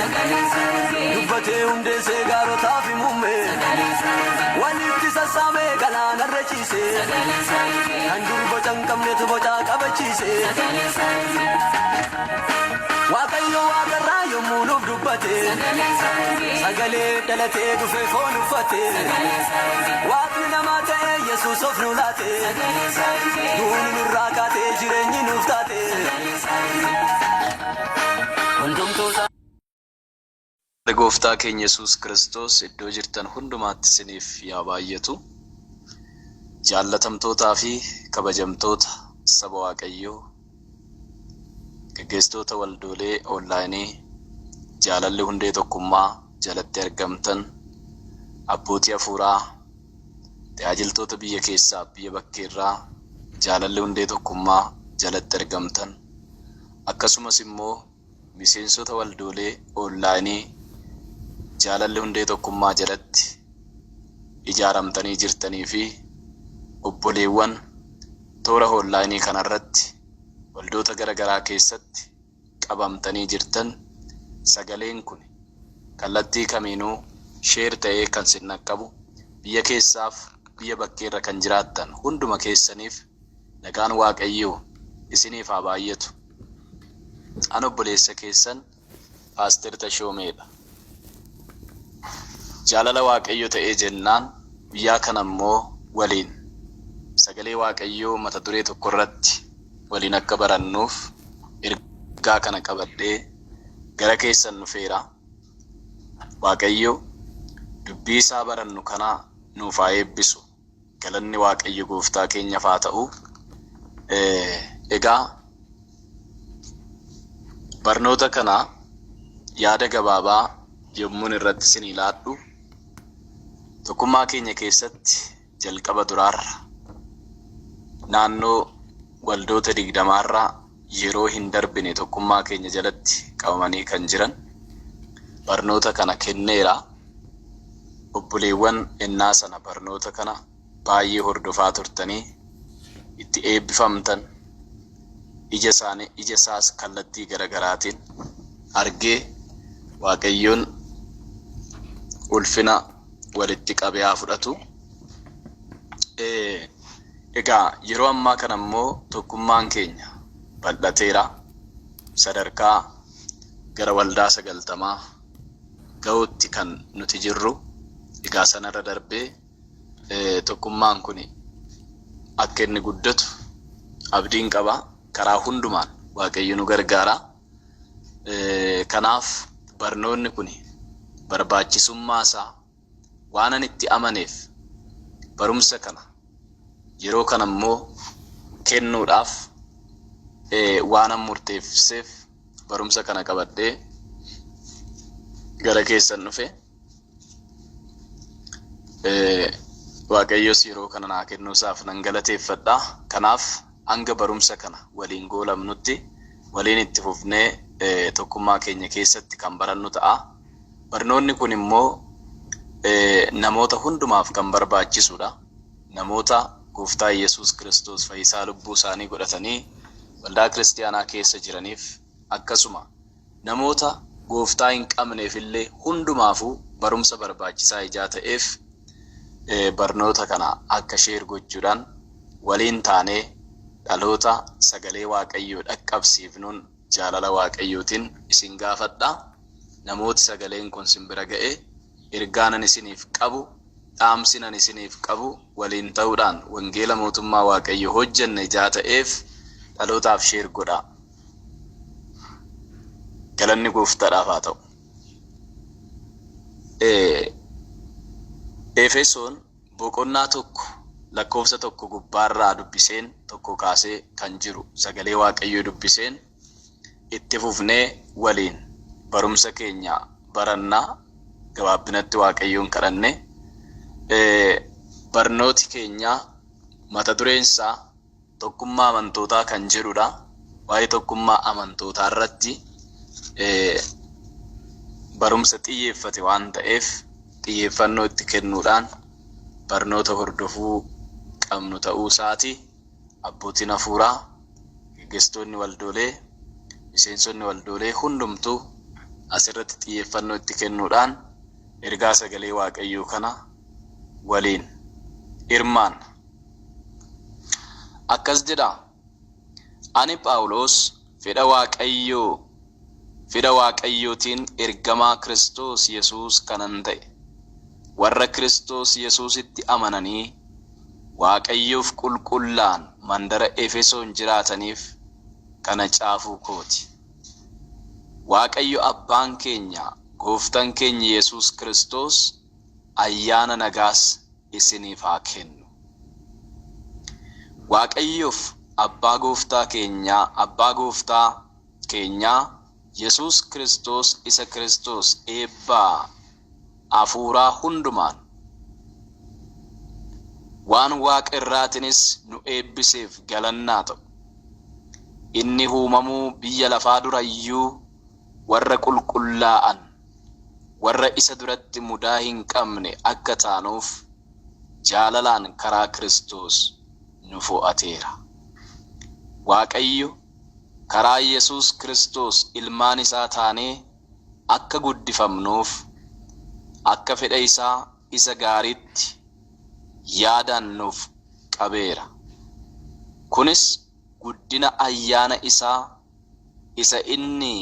Dubbatee hundeessee gaarotaa fi muummee. Walitti sassaabee galaanarra ciise. Kan dur boca hin qabnetu boca qabachiise. Waaqayyo waaqarraa yommuu nuuf dubbate. Sagalee dhalatee dhufee foon uffate. Waaqni namaa ta'ee Yesuus of nu laate. Duuni nurraa kaatee jireenyi nuuf taate. Hundumtuu isaa. Gooftaa keenya Yesuus Kiristoos iddoo jirtan hundumaatti isiniif yaa baay'atu. Jaallatamtootaa fi kabajamtoota saba Waaqayyoo, gaggeessitoota waldoolee onlaayinii Jaalalli Hundee Tokkummaa jalatti argamtan, abbootii hafuuraa, tajaajiltoota biyya keessaaf biyya bakkeerraa Jaalalli Hundee Tokkummaa jalatti argamtan, akkasumas immoo miseensota waldoolee onlaayinii Jaalalli Hundee Tokkummaa jalatti ijaaramtanii jirtanii fi obboleewwan toora onlaayinii kanarratti waldoota gara garaa keessatti qabamtanii jirtan, sagaleen kun kallattii kamiinuu share ta'ee kan sin dhaqqabu biyya keessaaf biyya bakkeerra kan jiraattan hunduma keessaniif nagaan Waaqayyoo isiniif haa baay'atu. An obboleessa keessan Paaster Tashoomeedha. Jaalala Waaqayyo ta'ee jennaan guyyaa kana immoo waliin sagalee Waaqayyoo mata duree tokko irratti waliin akka barannuuf ergaa kana qabadhee gara keessan dhufeera. Waaqayyo dubbii isaa barannu kana nuuf haa eebbisu. Galanni Waaqayyo gooftaa keenyaf haa ta'u. Egaa barnoota kana yaada gabaabaa yommuun irratti isinii laadhu, tokkummaa keenya keessatti jalqaba duraarra naannoo waldoota 20rra yeroo hin darbine tokkummaa keenya jalatti qabamanii kan jiran barnoota kana kenneera. Obboleewwan ennaa sana barnoota kana baay'ee hordofaa turtanii itti eebbifamtan, ija isaanii ija isaas kallattii gara garaatiin argee Waaqayyoon ulfina walitti qabee haa fudhatu. Egaa yeroo ammaa kana immoo tokkummaan keenya bal'ateera. Sadarkaa gara waldaa 90 ga'utti kan nuti jirru. Egaa sanarra darbee tokkummaan kun akka inni guddatu abdiin qaba. Karaa hundumaan Waaqayyo nu gargaara. Kanaaf barnoonni kun barbaachisummaa isaa waanan itti amaneef barumsa kana yeroo kana immoo kennuudhaaf waanan murteesseef barumsa kana qabadhee gara keessan dhufe. Waaqayyos yeroo kana naa kennuu isaaf nan galateeffadha. Kanaaf hanga barumsa kana waliin goolabnutti waliin itti fufnee tokkummaa keenya keessatti kan barannu ta'a. Barnoonni kun immoo namoota hundumaaf kan barbaachisudha. Namoota Gooftaa Iyyasuus Kiristoos fayyisaa lubbuu isaanii godhatanii waldaa kiristiyaanaa keessa jiraniif, akkasuma namoota Gooftaa hin qabneef illee, hundumaafuu barumsa barbaachisaa ijaa ta'eef barnoota kana akka share gochuudhaan waliin taanee dhaloota sagalee Waaqayyoo dhaqqabsiifnuun jaalala Waaqayyootiin isin gaafadha. Namooti sagaleen kun sin bira ga'e, ergaan ani isiniif qabu, dhaamsin ani isiniif qabu, waliin ta'uudhaan wangeela mootummaa Waaqayyoo hojjenna ijaa ta'eef dhalootaaf share godhaa. Galanni Gooftaadhaaf haa ta'u. Efesoon boqonnaa 1 lakkoofsa 1 gubbaarraa dubbiseen, 1 kaasee kan jiru sagalee Waaqayyoo dubbiseen itti fufnee waliin barumsa keenya baranna. Gabaabbinatti Waaqayyoon kadhanne. Barnooti keenya mata dureen isaa Tokkummaa amantootaa kan jedhudha. Waa'ee tokkummaa amantootaa irratti barumsa xiyyeeffate waan ta'eef xiyyeeffannoo itti kennuudhaan barnoota hordofuu qabnu ta'uu isaati. Abbootiin hafuuraa, geggeessitoonni waldoolee, miseensonni waldoolee hundumtuu Asirratti xiyyeeffannoo itti kennuudhaan ergaa sagalee Waaqayyoo kana waliin hirmaanna. Akkas jedha: Ani Phaawulos fedha Waaqayyoo fedha Waaqayyootiin ergamaa Kiristoos Yesuus kanan ta'e, warra Kiristoos Yesuusitti amananii Waaqayyoof qulqullaa'an mandara Efesoon jiraataniif kana caafuu kooti. Waaqayyo Abbaan keenya Gooftaan keenya Yesuus Kiristoos ayyaana nagaas isiniif haa kennu. Waaqayyoof Abbaa Gooftaa keenyaa Abbaa Gooftaa keenyaa Yesuus Kiristoos isa Kiristoos eebbaa hafuuraa hundumaan waan Waaqa irraatiinis nu eebbiseef galannaa ta'u. Inni uumamuu biyya lafaa dura iyyuu warra qulqullaa'an, warra isa duratti mudaa hin qabne akka taanuuf jaalalaan karaa Kiristoos nu fo'ateera. Waaqayyo karaa Yesuus Kiristoos ilmaan isaa taanee akka guddifamnuuf akka fedha isaa isa gaariitti yaadaan nuuf qabeera. Kunis guddina ayyaana isaa isa inni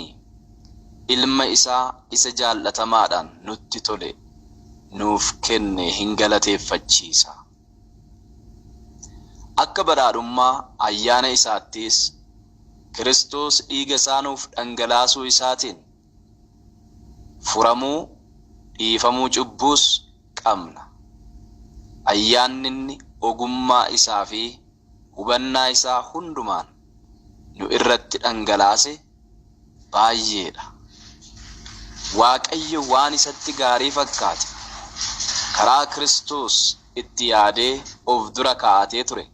ilma isaa isa jaallatamaadhaan nutti tole nuuf kenne hin galateeffachiisa. Akka badhaadhummaa ayyaana isaattis Kiristoos dhiiga isaa nuuf dhangalaasuu isaatiin furamuu, dhiifamuu cubbuus qabna. Ayyaanni inni ogummaa isaa fi hubannaa isaa hundumaan nu irratti dhangalaase baay'eedha. Waaqayyo waan isatti gaarii fakkaate karaa Kiristoos itti yaadee of dura kaa'atee ture.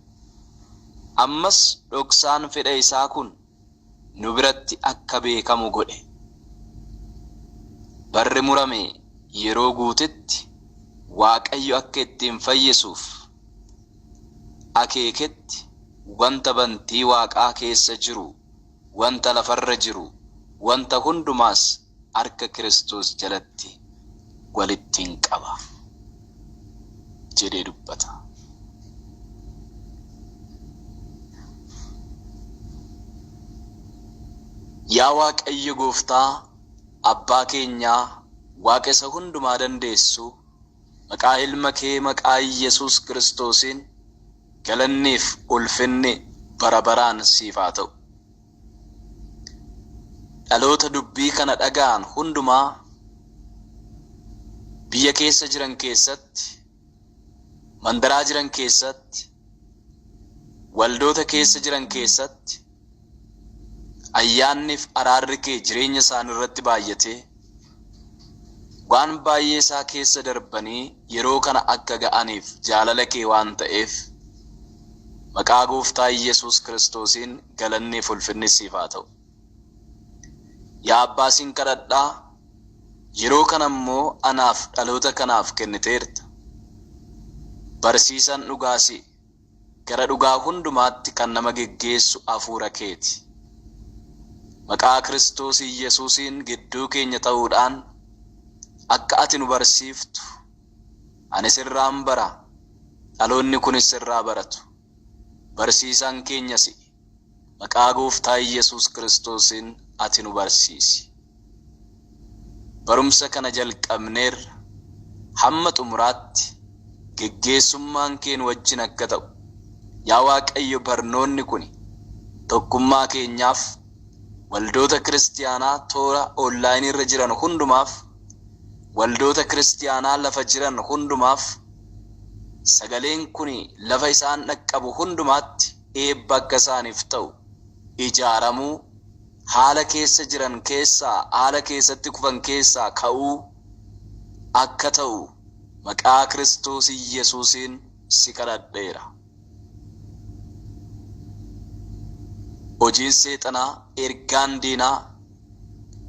Ammas dhoksaan fedha isaa kun nu biratti akka beekamu godhe. Barri murame yeroo guutetti Waaqayyo akka ittiin fayyisuuf akeeketti wanta bantii Waaqaa keessa jiru, wanta lafarra jiru, wanta hundumaas harka Kiristoos jalatti walitti hin qaba jedhee dubbata. Yaa Waaqayyo Gooftaa, Abbaa keenyaa, Waaqa isa hundumaa dandeessu, maqaa ilma kee maqaa Yesuus Kiristoosiin galanniif ulfinni bara baraan siif haa ta'u. Dhaloota dubbii kana dhaga'an hundumaa biyya keessa jiran keessatti, mandaraa jiran keessatti, waldoota keessa jiran keessatti ayyaanniif araarri kee jireenya isaanii irratti baay'atee waan baay'ee isaa keessa darbanii yeroo kana akka ga'aniif jaalala kee waan ta'eef maqaa Gooftaa Yesuus Kiristoosiin galanniif ulfinni siif haa ta'u. Yaa Abbaa, sin kadhadhaa, yeroo kana immoo anaaf dhaloota kanaaf kenniteerta. Barsiisaan dhugaa si'i. Gara dhugaa hundumaatti kan nama geggeessu hafuura keeti. Maqaa Kiristoos Yesuusiin gidduu keenya ta'uudhaan akka ati nu barsiiftu, ani sirraan bara, dhaloonni kunis sirraa baratu. Barsiisaan keenya si'i. Maqaa Gooftaa Yesuus Kiristoosiin ati nu barsiisi. Barumsa kana jalqabneerra, hamma xumuraatti geggeessummaan kee nu wajjin akka ta'u. Yaa Waaqayyo, barnoonni kuni tokkummaa keenyaaf, waldoota kiristiyaanaa toora onlaayinii irra jiran hundumaaf, waldoota kiristiyaanaa lafa jiran hundumaaf, sagaleen kuni lafa isaan dhaqqabu hundumaatti eebba akka isaaniif ta'u, ijaaramuu, haala keessa jiran keessaa, haala keessatti kufan keessaa ka'uu akka ta'u maqaa Kiristoos Yesuusiin si kadhadheera. Hojiin seexanaa, ergaan diinaa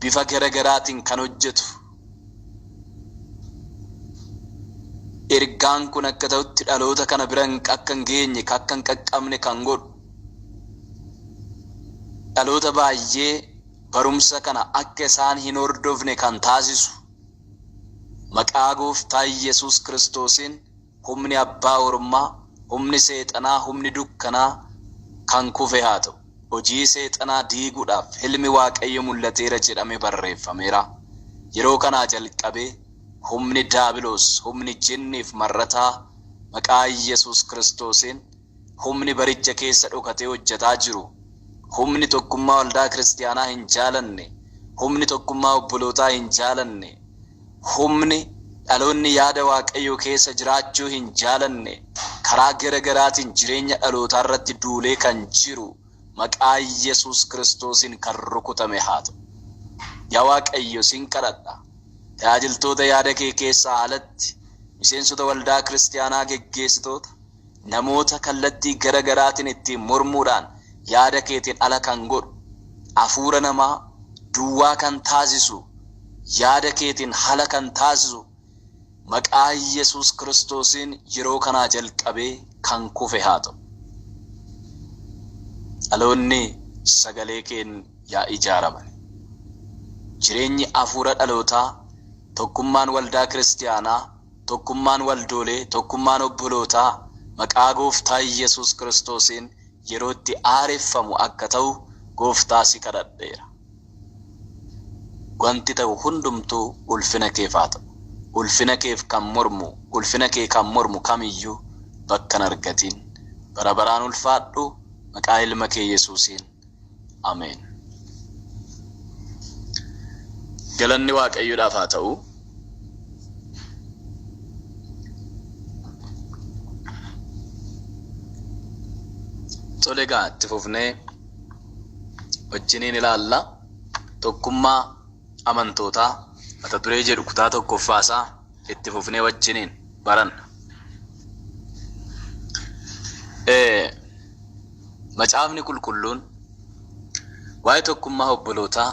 bifa gara garaatiin kan hojjetu, ergaan kun akka ta'utti dhaloota kana bira akka hin geenye, akka hin qaqqabne kan godhu, dhaloota baay'ee Barumsa kana akka isaan hin hordofne kan taasisu maqaa Gooftaa Yesuus Kiristoosiin humni abbaa ormaa, humni seexanaa, humni dukkanaa kan kufe haa ta'u. Hojii seexanaa diiguudhaaf ilmi Waaqayyo mul'ateera jedhamee barreeffameera. Yeroo kanaa jalqabee humni daabiloos, humni jinniif mar'ataa maqaa Yesuus Kiristoosiin humni baricha keessa dhokatee hojjetaa jiru, humni tokkummaa waldaa kiristiyaanaa hin jaalanne, humni tokkummaa obbolootaa hin jaalanne, humni dhaloonni yaada Waaqayyoo keessa jiraachuu hin jaalanne, karaa gara garaatiin jireenya dhalootaa irratti duulee kan jiru maqaa Yesuus Kiristoosiin kan rukutame haa ta'u. Yaa Waaqayyo, sin kadhadha. Tajaajiltoota yaada kee keessaa alatti, miseensota waldaa kiristiyaanaa, geggeessitoota, namoota kallattii gara garaatiin ittiin mormuudhaan yaada keetiin ala kan godhu, hafuura namaa duwwaa kan taasisu, yaada keetiin hala kan taasisu maqaa Yesuus Kiristoosiin yeroo kanaa jalqabee kan kufe haa ta'u. Dhaloonni sagalee keen yaa ijaaraman. Jireenyi hafuura dhalootaa, tokkummaan waldaa kiristiyaanaa, tokkummaan waldoolee, tokkummaan obbolootaa maqaa Gooftaa Yesuus Kiristoosiin yeroo itti aareffamu akka ta'u Gooftaa si kadhadheera. Wanti ta'u hundumtuu ulfina keef haa ta'u. Ulfina keef kan mormu, ulfina kee kan mormu kamiyyuu bakka hin argatin. Bara baraan ulfaadhu, maqaa ilma kee Yesuusiin. Ameen. Galanni Waaqayyoodhaaf haa ta'u. Tole egaa, itti fufnee wajjiniin ilaalla. Tokkummaa amantootaa mata duree jedhu kutaa tokkoffaasaa itti fufnee wajjiniin baranna. Macaafni Qulqulluun waa'ee tokkummaa obbolootaa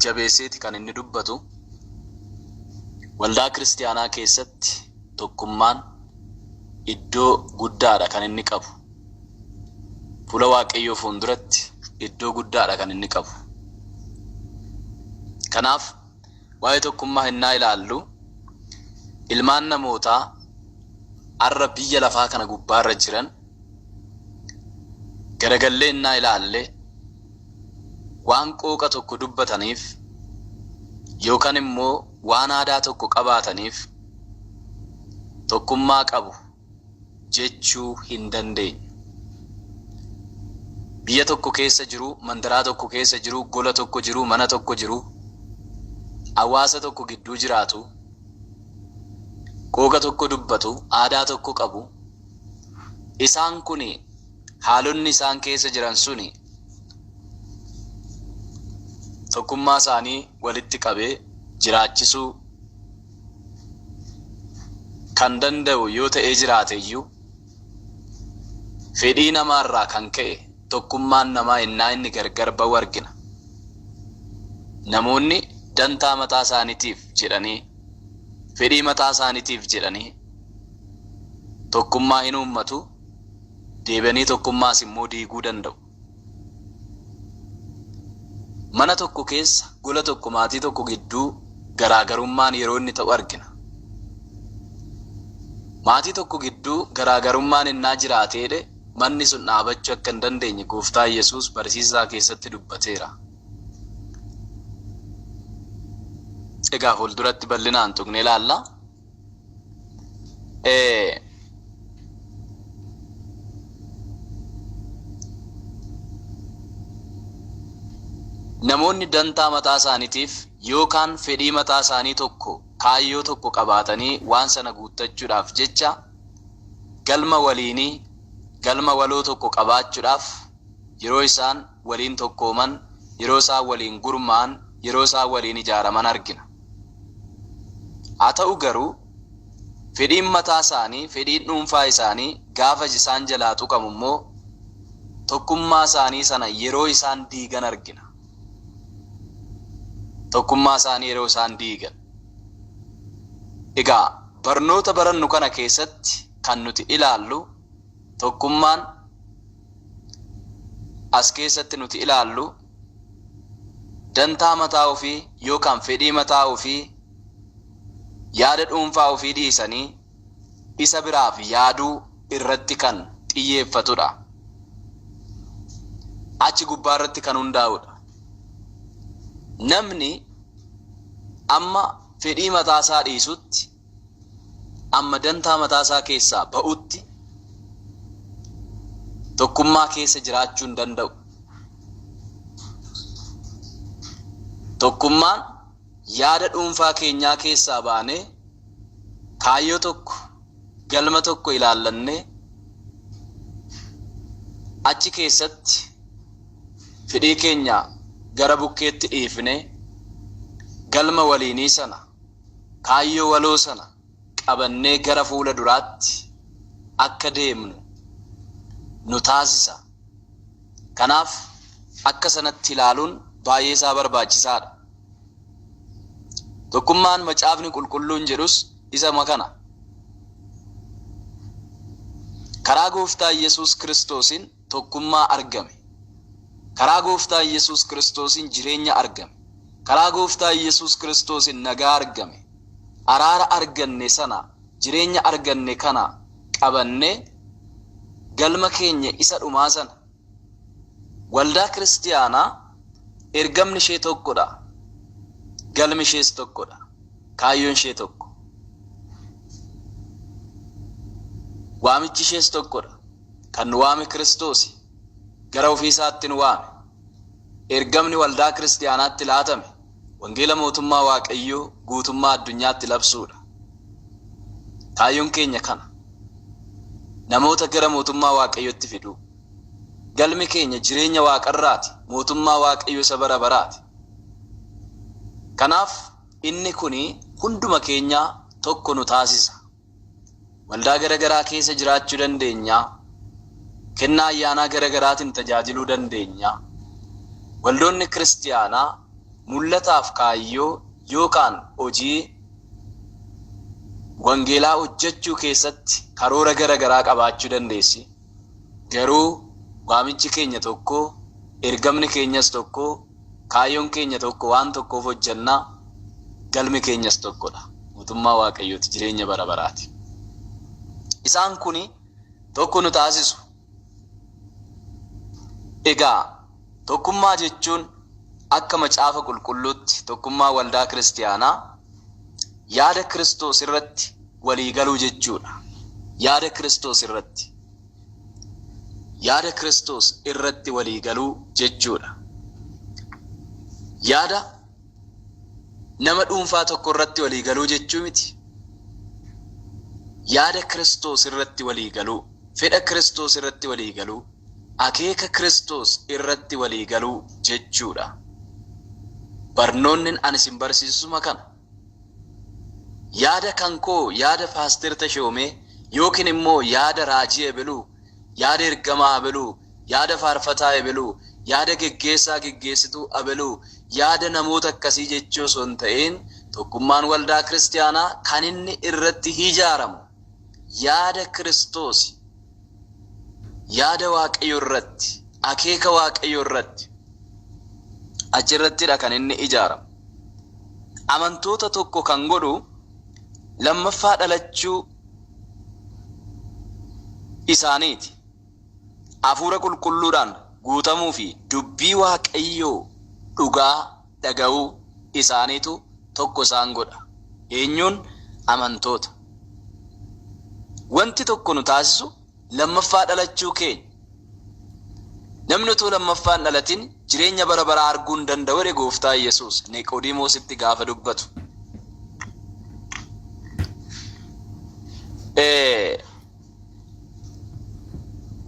jabeesseeti kan inni dubbatu. Waldaa kiristiyaanaa keessatti tokkummaan iddoo guddaadha kan inni qabu. Fuula Waaqayyoo fuulduratti iddoo guddaadha kan inni qabu. Kanaaf waa'ee tokkummaa hinnaa ilaallu, ilmaan namootaa har'a biyya lafaa kana gubbaarra jiran garagallee hinnaa ilaalle, waan qooqa tokko dubbataniif yookaan immoo waan aadaa tokko qabaataniif tokkummaa qabu jechuu hin dandeenyu. Biyya tokko keessa jiru, mandaraa tokko keessa jiru, gola tokko jiru, mana tokko jiru, hawaasa tokko gidduu jiraatu, qooqa tokko dubbatu, aadaa tokko qabu. Isaan kun haalonni isaan keessa jiran suni tokkummaa isaanii walitti qabee jiraachisuu kan danda'u yoo ta'ee jiraate iyyuu, fedhii namaarraa kan ka'e tokkummaan namaa innaa inni gargar ba'u argina. Namoonni dantaa mataa isaaniitiif jedhanii, fedhii mataa isaaniitiif jedhanii tokkummaa hin uummatu, deebi'anii tokkummaas immoo diiguu danda'u. Mana tokko keessa, gola tokko, maatii tokko gidduu garaagarummaan yeroo inni ta'u argina. Maatii tokko gidduu garaagarummaan innaa jiraateedhe, manni sun dhaabachuu akka hin dandeenye Gooftaa Yesuus barsiisaa keessatti dubbateera. Egaa fuulduratti bal'inaan tuqnee ilaalla. Namoonni dantaa mataa isaaniitiif yookaan fedhii mataa isaanii tokko, kaayyoo tokko qabaatanii waan sana guuttachuudhaaf jecha galma waliinii, galma waloo tokko qabaachuudhaaf yeroo isaan waliin tokkooman, yeroo isaan waliin gurmaa'an, yeroo isaan waliin ijaaraman argina. Haa ta'u garuu, fedhiin mataa isaanii, fedhiin dhuunfaa isaanii gaafa isaan jalaa tuqamu immoo tokkummaa isaanii sana yeroo isaan diigan argina. Tokkummaa isaanii yeroo isaan diigan. Egaa barnoota barannu kana keessatti kan nuti ilaallu, tokkummaan as keessatti nuti ilaallu, Dantaa mataa ofii yookaan fedhii mataa ofii, yaada dhuunfaa ofii dhiisanii isa biraaf yaaduu irratti kan xiyyeeffatudha. Achi gubbaa irratti kan hundaa'udha. Namni amma fedhii mataa isaa dhiisutti, amma dantaa mataa isaa keessaa ba'utti tokkummaa keessa jiraachuu hin danda'u. Tokkummaan yaada dhuunfaa keenyaa keessaa baanee kaayyoo tokko, galma tokko ilaallannee achi keessatti fedhii keenya gara bukkeetti dhiifnee galma waliinii sana, kaayyoo waloo sana qabannee gara fuula duraatti akka deemnu nu taasisa. Kanaaf akka sanatti ilaaluun baay'ee isaa barbaachisaadha. Tokkummaan Macaafni Qulqulluun jedhus isama kana. Karaa Gooftaa Yesuus Kiristoosiin tokkummaa argame. Karaa Gooftaa Yesuus Kiristoosiin jireenya argame. Karaa Gooftaa Yesuus Kiristoosiin nagaa argame. Araara arganne sana, jireenya arganne kana qabannee galma keenya isa dhumaa sana. Waldaa Kiristiyaanaa ergamni ishee tokkodha. Galmi ishees tokkodha. Kaayyoon ishee tokko. Waamichi ishees tokkodha. Kan nu waame Kiristoosi. Gara ofii isaatti nu waame. Ergamni waldaa Kiristiyaanaatti laatame wangeela mootummaa Waaqayyoo guutummaa addunyaatti labsuudha. Kaayyoon keenya kana. Namoota gara mootummaa Waaqayyootti fiduu. Galmi keenya jireenya waaqarraati, mootummaa Waaqayyoo isa bara baraati. Kanaaf inni kuni hunduma keenyaa tokko nu taasisa. Waldaa gara garaa keessa jiraachuu dandeenya. Kennaa ayyaanaa gara garaatiin tajaajiluu dandeenya. Waldoonni Kiristiyaanaa mul'ataaf kaayyoo yookaan hojii wangeelaa hojjechuu keessatti karoora gara garaa qabaachuu dandeessi. Garuu waamichi keenya tokko, ergamni keenyas tokko, kaayyoon keenya tokko, waan tokkoof hojjenna, galmi keenyas tokkodha. Mootummaa Waaqayyooti, jireenya bara baraati. Isaan kuni tokko nu taasisu. Egaa tokkummaa jechuun akka Macaafa Qulqulluutti tokkummaa waldaa Kiristiyaanaa yaada Kiristoos irratti walii galuu jechuudha. Yaada Kiristoos irratti. Yaada Kiristoos irratti walii galuu jechuudha. Yaada nama dhuunfaa tokko irratti walii galuu jechuu miti. Yaada Kiristoos irratti walii galuu, fedha Kiristoos irratti walii galuu, akeeka Kiristoos irratti walii galuu jechuudha. Barnoonni ani isin barsiisuma kana. Yaada kan koo, yaada Paaster Tashoomee yookiin immoo yaada raajii ebeluu, yaada ergamaa ebeluu, yaada faarfataa ebeluu, yaada geggeessaa geggeessituu ebeluu, yaada namoota akkasii jechuu osoo hin ta'in tokkummaan waldaa Kiristiyaanaa kan inni irratti ijaaramu yaada Kiristoos, yaada Waaqayyo irratti, akeeka Waaqayyo irratti, achirrattidha kan inni ijaaramu. Amantoota tokko kan godhu lammaffaa dhalachuu isaaniiti. Hafuura Qulqulluudhaan guutamuu fi dubbii Waaqayyoo dhugaa dhaga'uu isaaniitu tokko isaan godha. Eenyuun? Amantoota. Wanti tokko nu taasisu lammaffaa dhalachuu keenya. Namni utuu lammaffaa hin dhalatin jireenya bara baraa arguu hin danda'u jedhe Gooftaa Yesuus Niqoodimoositti gaafa dubbatu.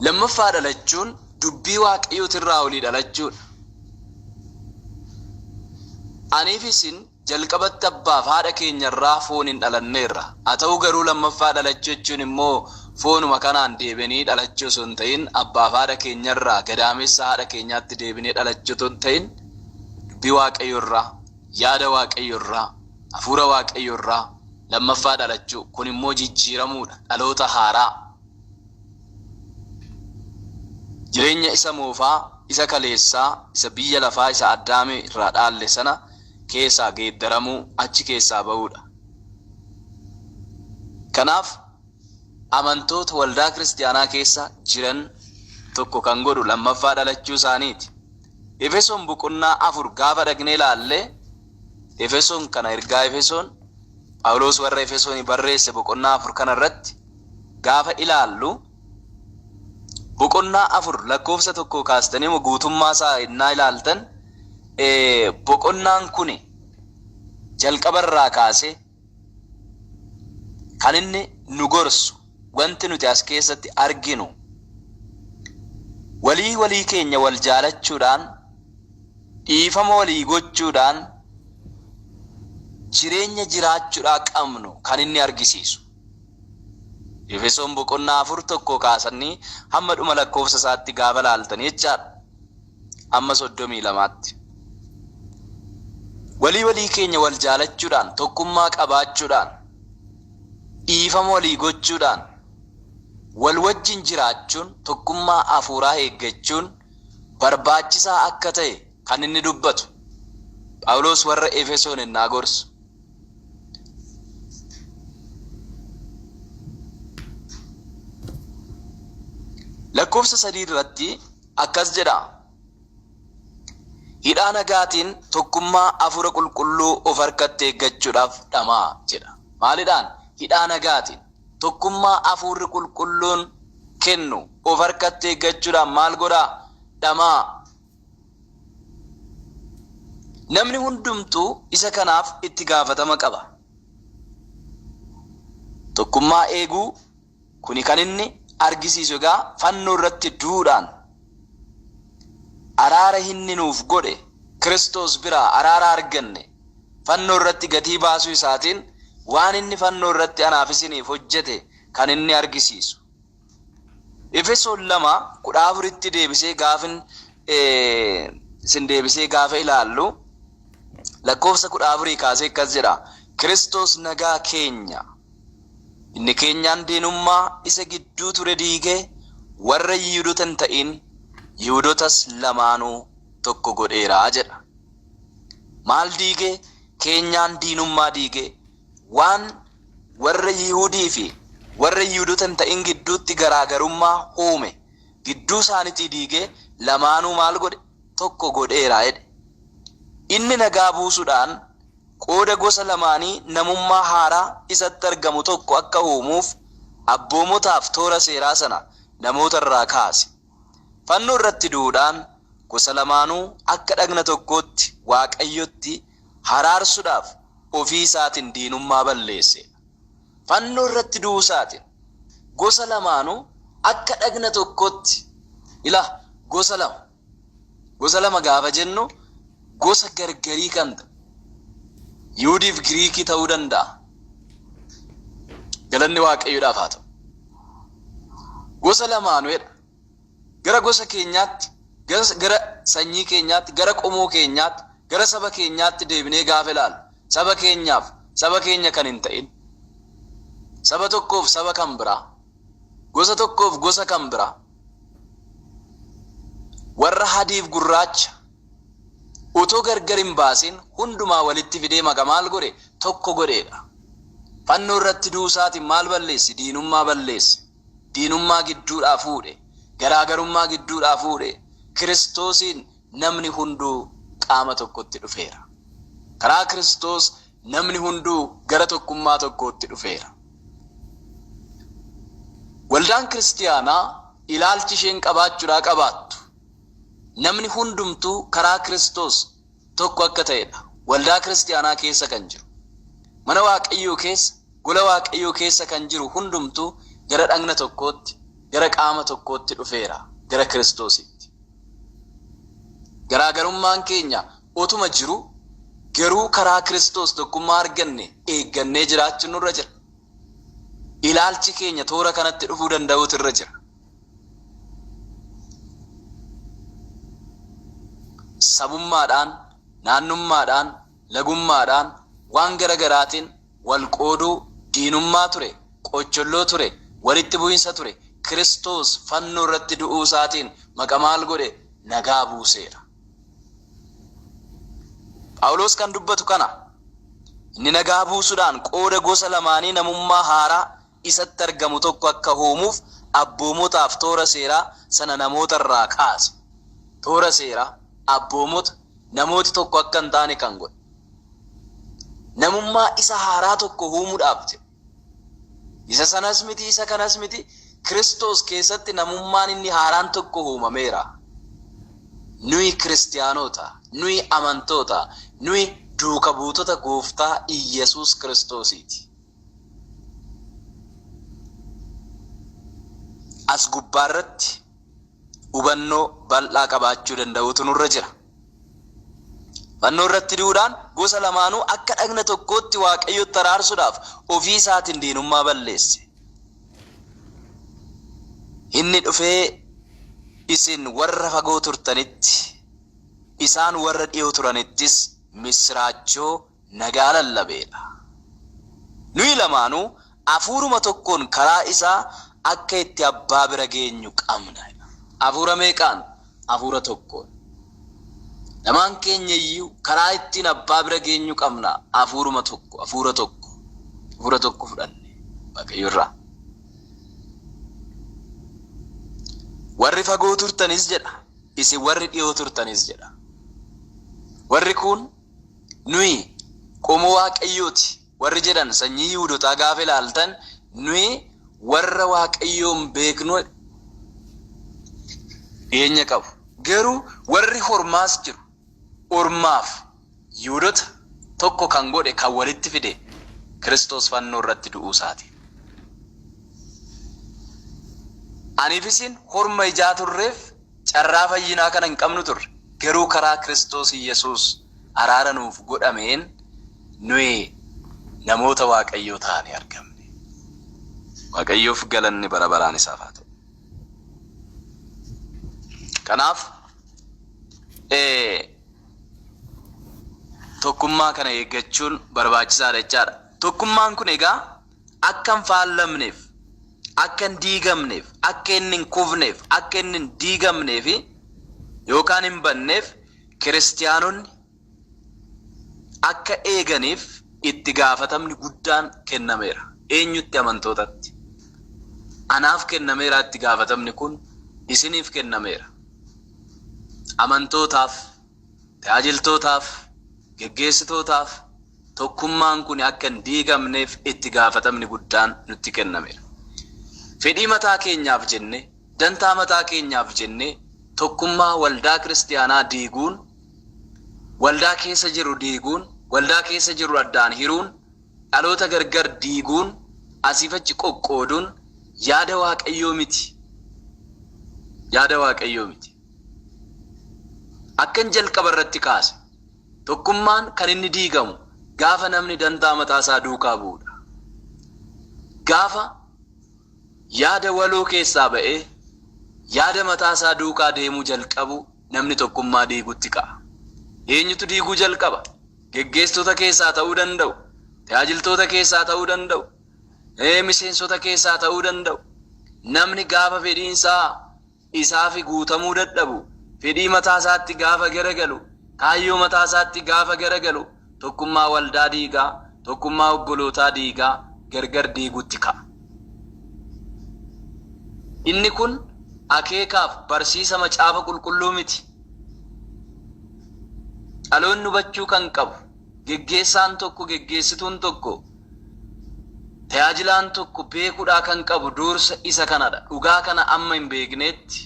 Lammaffaa dhalachuun dubbii Waaqayyootirraa olii dhalachuudha. Aniif isin jalqabatti abbaaf haadha keenyarraa fooniin dhalanneerra. Haa ta'u garuu lammaffaa dhalachuu jechuun immoo foonuma kanaan deebi'anii dhalachuu osoo hin ta'in abbaaf haadha keenyarraa gadaamessa haadha keenyaatti deebinee dhalachuu osoo hin ta'in dubbii Waaqayyo irraa, yaada Waaqayyo irraa, hafuura Waaqayyo irraa lammaffaa dhalachuu. Kun immoo jijjiiramuudha, dhaloota haaraa. Jireenya isa moofaa isa kaleessaa, isa biyya lafaa, isa Addaamii irraa dhaalle sana keessaa geeddaramuu, achi keessaa ba'uudha. Kanaaf amantoota waldaa kiristiyaanaa keessa jiran tokko kan godhu lammaffaa dhalachuu isaaniiti. Efesoon boqonnaa 4 gaafa dhaqnee ilaalle, Efesoon kana, ergaa Efesoon Phaawulos warra Efesoonii barreesse boqonnaa 4 kana irratti gaafa ilaallu, boqonnaa 4 lakkoofsa 1 kaastanii guutummaa isaa innaa ilaaltan, boqonnaan kuni jalqaba irraa kaasee kan inni nu gorsu, wanti nuti as keessatti arginu, walii walii keenya wal jaalachuudhaan, dhiifama walii gochuudhaan jireenya jiraachuudhaa qabnu kan inni argisiisu. Efesoon boqonnaa 4 1 kaasanii hamma dhuma lakkoofsa isaatti gaafa laaltanii jechaadha. Amma 32tti. Walii walii keenya wal jaalachuudhaan, tokkummaa qabaachuudhaan, dhiifama walii gochuudhaan, wal wajjin jiraachuun, tokkummaa hafuuraa eeggachuun barbaachisaa akka ta'e kan inni dubbatu Phaawulos warra Efesoon ennaa gorsu. Lakkoofsa 3 irratti akkas jedha. "Hidhaa nagaatiin tokkummaa hafuura qulqulluu of harkatti eeggachuudhaaf dhamaa" jedha. Maalidhaan? Hidhaa nagaatiin. Tokkummaa hafuurri qulqulluun kennu of harkatti eeggachuudhaan maal godhaa? Dhamaa. Namni hundumtuu isa kanaaf itti gaafatama qaba. Tokkummaa eeguu kuni kan inni argisiisu egaa fannoo irratti du'uudhaan araara inni nuuf godhe, Kiristoos biraa araara arganne, fannoo irratti gatii baasuu isaatiin waan inni fannoo irratti anaaf isiniif hojjete kan inni argisiisu. Efesoon 2:14tti deebisee gaafin isin deebisee gaafa ilaallu, lakkoofsa 14 kaasee akkas jedha. "Kiristoos nagaa keenya. Inni keenyaan diinummaa isa gidduu ture diigee warra Yihudoota hin ta'in, Yihudotas lamaanuu tokko godheera" jedha. Maal diigee? Keenyaan diinummaa diigee, waan warra Yihudii fi warra Yihudoota hin ta'in gidduutti garaagarummaa uume gidduu isaaniitii diigee lamaanuu maal godhe? Tokko godheera jedhe. Inni nagaa buusuudhaan qooda gosa lamaanii namummaa haaraa isatti argamu tokko akka uumuuf abboomotaaf toora seeraa sana namoota irraa kaase. Fannoo irratti du'uudhaan gosa lamaanuu akka dhagna tokkootti Waaqayyotti haraarsuudhaaf ofii isaatiin diinummaa balleesse. Fannoo irratti du'uu isaatiin gosa lamaanuu akka dhagna tokkootti, ila gosa lama. Gosa lama gaafa jennu gosa gargarii kan ta'e Yihudiif Giriikii ta'uu danda'a. Galanni Waaqayyoodhaaf haa ta'u. Gosa lamaanuudha. Gara gosa keenyaatti, gara sanyii keenyaatti, gara qomoo keenyaatti, gara saba keenyaatti deebinee gaafa ilaallu, saba keenyaaf saba keenya kan hin ta'in, saba tokkoof saba kan biraa, gosa tokkoof gosa kan biraa, warra hadiif gurraacha utoo gargar hin baasin hundumaa walitti fidee maqa maal godhe? Tokko godheedha. Fannoo irratti du'uu isaatiin maal balleesse? Diinummaa balleesse. Diinummaa gidduudhaa fuudhe. Garaagarummaa gidduudhaa fuudhe. Kiristoosiin namni hunduu qaama tokkotti dhufeera. Karaa Kiristoos namni hunduu gara tokkummaa tokkootti dhufeera. Waldaan kiristiyaanaa ilaalchi isheen qabaachuudhaa qabaattu namni hundumtuu karaa Kiristoos tokko akka ta'edha. Waldaa kiristiyaanaa keessa kan jiru, mana Waaqayyoo keessa, gola Waaqayyoo keessa kan jiru hundumtuu gara dhagna tokkootti, gara qaama tokkootti dhufeera, gara Kiristoositti. Garaagarummaan keenya otuma jiru garuu karaa Kiristoos tokkummaa arganne eeggannee jiraachuun nurra jira. Ilaalchi keenya toora kanatti dhufuu danda'uutu irra jira. Sabummaadhaan, naannummaadhaan, lagummaadhaan, waan gara garaatiin wal qooduu, diinummaa ture, qocholloo ture, walitti bu'insa ture, Kiristoos fannoo irratti du'uu isaatiin maqa maal godhe? nagaa buuseera. Phaawulos kan dubbatu kana. Inni nagaa buusuudhaan qooda gosa lamaanii namummaa haaraa isatti argamu tokko akka uumuuf abboomotaaf toora seeraa sana namoota irraa kaase. Toora seeraa, abboomota, namooti tokko akka hin taane kan godhe. Namummaa isa haaraa tokko uumuudhaaf jedhe. Isa sanas miti, isa kanas miti, Kiristoos keessatti namummaan inni haaraan tokko uumameera. Nuyi kiristiyaanota, nuyi amantoota, nuyi duuka buutota Gooftaa Iyyasuus Kiristoosiiti. As gubbaarratti hubannoo bal'aa qabaachuu danda'uutu nurra jira. Fannoo irratti du'uudhaan gosa lamaanuu akka dhagna tokkootti Waaqayyotti araarsuudhaaf ofii isaatiin diinummaa balleesse. Inni dhufee isin warra fagoo turtanitti, isaan warra dhiyoo turanittis missiraachoo nagaa lallabeera. Nuyi lamaanuu hafuuruma tokkoon karaa isaa akka itti abbaa bira geenyu qabna. Hafuura meeqaan? Hafuura tokkoon. Lamaan keenya iyyuu karaa ittiin abbaa bira geenyu qabna. Hafuuruma tokko, hafuura tokko, hafuura tokko fudhanne Waaqayyo irraa. Warri fagoo turtanis jedha, isin warri dhiyoo turtanis jedha. Warri kun nuyi qomoo Waaqayyooti warri jedhan sanyii Yihuudotaa gaafa ilaaltan nuyi warra Waaqayyoon beeknu dhiyeenya qabu. Garuu warri hormaas jiru. Ormaaf Yihuudota tokko kan godhe, kan walitti fide Kiristoos fannoo irratti du'uu isaati. Aniif isin horma ijaa turreef carraa fayyinaa kana hin qabnu turre. Garuu karaa Kiristoos Iyyasuus araara nuuf godhameen nuyi namoota Waaqayyoo taane argamne. Waaqayyoof galanni bara baraan isaaf haa ta'u. Kanaaf tokkummaa kana eeggachuun barbaachisaadha jechaadha. Tokkummaan kun egaa akka hin faallamneef, akka hin diigamneef, akka inni hin kufneef, akka inni hin diigamneef yookaan hin banneef kiristiyaanonni akka eeganiif itti gaafatamni guddaan kennameera. Eenyutti? Amantootatti. Anaaf kennameera itti gaafatamni kun, isiniif kennameera. Amantootaaf, tajaajiltootaaf, geggeessitootaaf tokkummaan kun akka hin diigamneef itti gaafatamni guddaan nutti kennameera. Fedhii mataa keenyaaf jennee, dantaa mataa keenyaaf jennee tokkummaa waldaa kiristiyaanaa diiguun, waldaa keessa jiru diiguun, waldaa keessa jiru addaan hiruun, dhaloota gargar diiguun, asiif achi qoqqooduun yaada Waaqayyoo miti. Yaada Waaqayyoo miti. Akkan jalqaba irratti kaase, tokkummaan kan inni diigamu gaafa namni dantaa mataa isaa duukaa bu'udha. Gaafa yaada waloo keessaa ba'ee yaada mataa isaa duukaa deemuu jalqabu namni tokkummaa diigutti ka'a. Eenyutu diiguu jalqaba? Geggeessitoota keessaa ta'uu danda'u, tajaajiltoota keessaa ta'uu danda'u, miseensota keessaa ta'uu danda'u. Namni gaafa fedhiinsaa isaafi guutamuu dadhabu, fedhii mataa isaatti gaafa garagalu, kaayyoo mataa isaatti gaafa garagalu, tokkummaa waldaa diigaa, tokkummaa obbolootaa diigaa, gargar diigutti ka'a. Inni kun akeekaaf barsiisa macaafa qulqulluu miti. Dhaloonni hubachuu kan qabu, geggeessaan tokko, geggeessituun tokko, tajaajilaan tokko beekuudhaa kan qabu dursa isa kanadha. Dhugaa kana amma hin beeknetti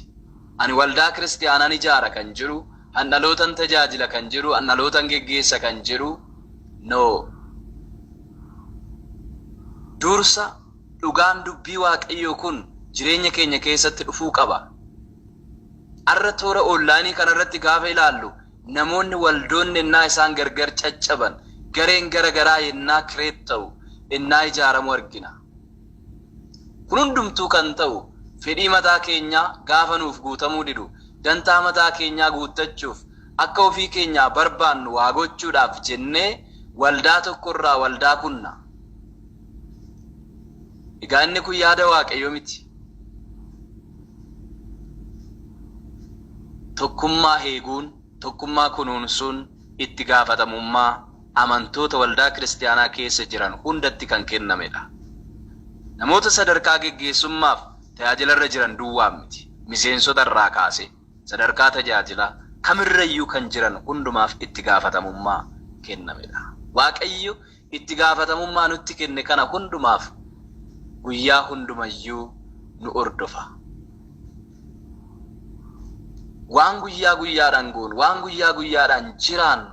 ani waldaa kiristiyaanaan ijaara kan jedhu, an dhalootan tajaajila kan jedhu, an dhalootan geggeessa kan jedhu, no. Dursa dhugaan dubbii Waaqayyoo kun jireenya keenya keessatti dhufuu qaba. Har'a toora onlaayinii kanarratti gaafa ilaallu namoonni waldoonni ennaa isaan gargar caccaban, gareen gara garaa yennaa create ta'u, ennaa ijaaramu argina. Kun hundumtuu kan ta'u fedhii mataa keenyaa gaafa nuuf guutamuu didu, dantaa mataa keenyaa guuttachuuf, akka ofii keenyaa barbaannu waa gochuudhaaf jennee waldaa tokkorraa waldaa kunna. Egaa inni kun yaada Waaqayyoo miti. Tokkummaa eeguun, tokkummaa kunuunsuun itti gaafatamummaa amantoota waldaa kiristaanaa keessa jiran hundatti kan kennamedha. Namoota sadarkaa geggeessummaaf tajaajilarra jiran duwwaa miti. Miseensota irraa kaasee sadarkaa tajaajilaa kamirrayyuu kan jiran hundumaaf itti gaafatamummaa kennamedha. Waaqayyo itti gaafatamummaa nutti kenne kana hundumaaf guyyaa hundumayyuu nu hordofa. Waan guyyaa guyyaadhaan goonu, waan guyyaa guyyaadhaan jiraannu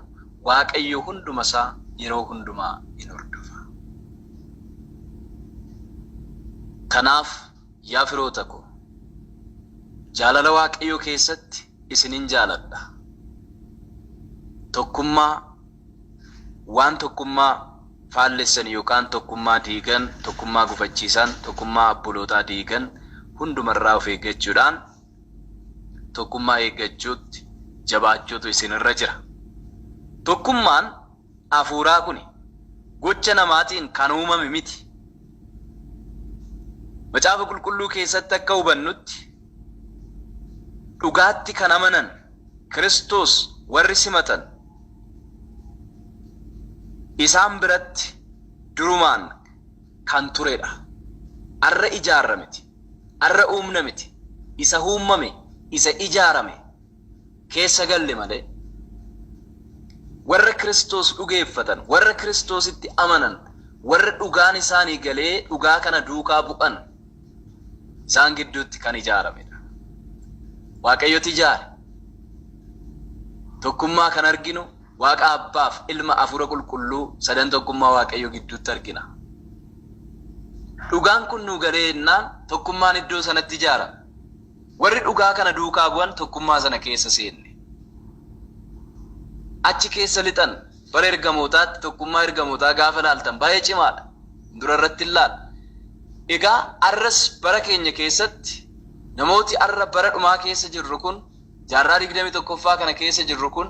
Waaqayyo hundumasaa yeroo hundumaa in hordofa. Kanaaf yaa firoota ko, jaalala Waaqayyoo keessatti isinin jaaladha. Tokkummaa waan tokkummaa faallessan yookaan tokkummaa diigan, tokkummaa gufachiisan, tokkummaa obbolootaa diigan hundumarraa of eeggachuudhaan tokkummaa eeggachuutti jabaachuutu isinirra jira. Tokkummaan hafuuraa kuni gocha namaatiin kan uumame miti. Macaafa Qulqulluu keessatti akka hubannutti dhugaatti kan amanan Kiristoos warri simatan isaan biratti durumaan kan turedha. Arra ijaarra miti. Arra uumna miti. Isa uummame, isa ijaarame keessa galle malee. Warra Kiristoos dhugeeffatan, warra Kiristoositti amanan, warra dhugaan isaanii galee dhugaa kana duukaa bu'an isaan gidduutti kan ijaaramedha. Waaqayyotu ijaare. Tokkummaa kan arginu Waaqa Abbaaf Ilma Hafuura Qulqulluu sadan tokkummaa Waaqayyoo gidduutti argina. Dhugaan kun nuu galee jennaan tokkummaan iddoo sanatti ijaarame. Warri dhugaa kana duukaa bu'an tokkummaa sana keessa seenne. Achi keessa lixan bara ergamootaatti tokkummaa ergamootaa gaafa ilaaltan baay'ee cimaadha. Dura irratti ilaala. Egaa arras bara keenya keessatti namooti arra bara dhumaa keessa jirru kun jaarraa 21ffaa kana keessa jirru kun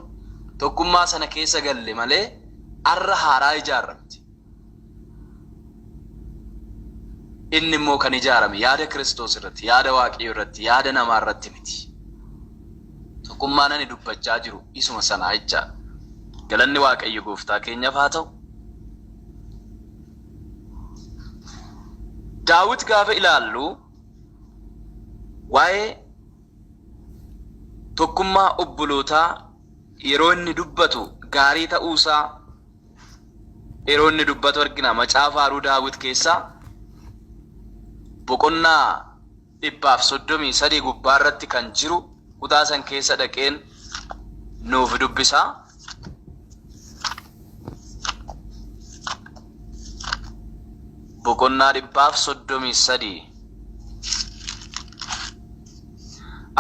tokkummaa sana keessa galle malee arra haaraa ijaarramti. Inni immoo kan ijaarame yaada Kiristoos irratti, yaada Waaqayyoo irratti, yaada namaa irratti miti. Tokkummaan ani dubbachaa jiru isuma sanaa jechaadha. Galanni Waaqayyo gooftaa keenyaaf haa ta'u. Daawit gaafa ilaallu waa'ee tokkummaa obbolootaa yeroo inni dubbatu gaarii ta'uusaa yeroo inni dubbatu argina. Macaafa Faaruu Daawit keessaa boqonnaa 133 gubbaa irratti kan jiru kutaa san keessa dhaqeen nuuf dubbisa. Boqonnaa 133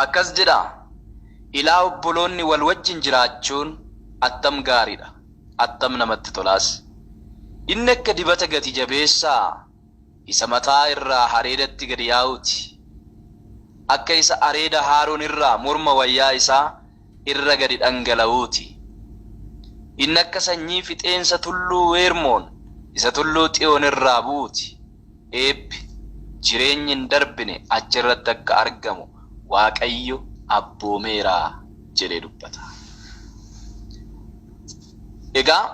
akkas jedha: Ilaa obboloonni wal wajjin jiraachuun attam gaariidha, attam namatti tolaas! Inni akka dibata gati jabeessaa isa mataa irraa areedatti gad yaa'uu ti, akka isa areeda Haaron irraa morma wayyaa isaa irra gadi dhangala'uu ti. Inni akka sanyii fixeensa tulluu Heermoon isa tulluu Xiyoon irraa bu'uu ti. Eebbi, jireenyi hin darbine achi irratti akka argamu Waaqayyo abboomeera jedhee dubbata. Egaa